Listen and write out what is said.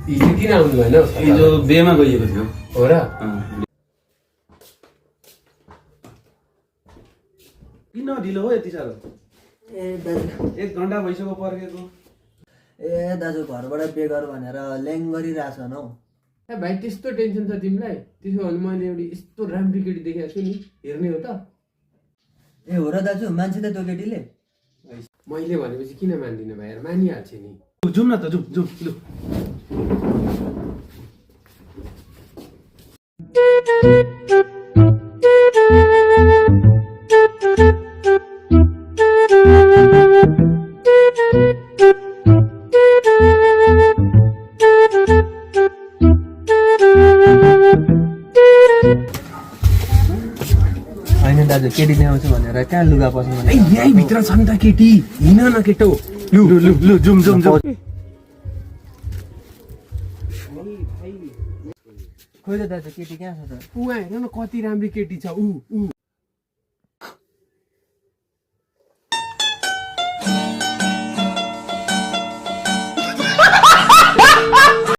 हिजो किन आउनु भएन? हिजो बेमा गइएको थियो। हो र? किन ढिलो हो यति साह्रो? ए दाजु 1 घण्टा भइसक्यो पर्खेको। ए दाजु घरबाट बेगर भनेर ल्याङ गरिरहेछ न हौ। ए भाइ त्यस्तो टेन्सन छ तिमीलाई? त्यसो भने मैले एउटा यस्तो राम्रो केटी देखेको छु नि, हेर्ने हो त? ए हो र दाजु, मान्छे त त्यो केटीले? मैले भनेपछि किन मान्दिनँ भाइ, यार मानिहाल्छ नि। जाउँ न त, जाउँ लु। होइन दाजु, केटी ल्याउँछु भनेर कहाँ लुगा पस्नु भने? यहीँ भित्र छ नि त केटी, हिँड न केटो। लु जाउँ। खोइ त दाजु, केटी कहाँ छ त? ऊ हेर न कति राम्रो केटी छ ऊ।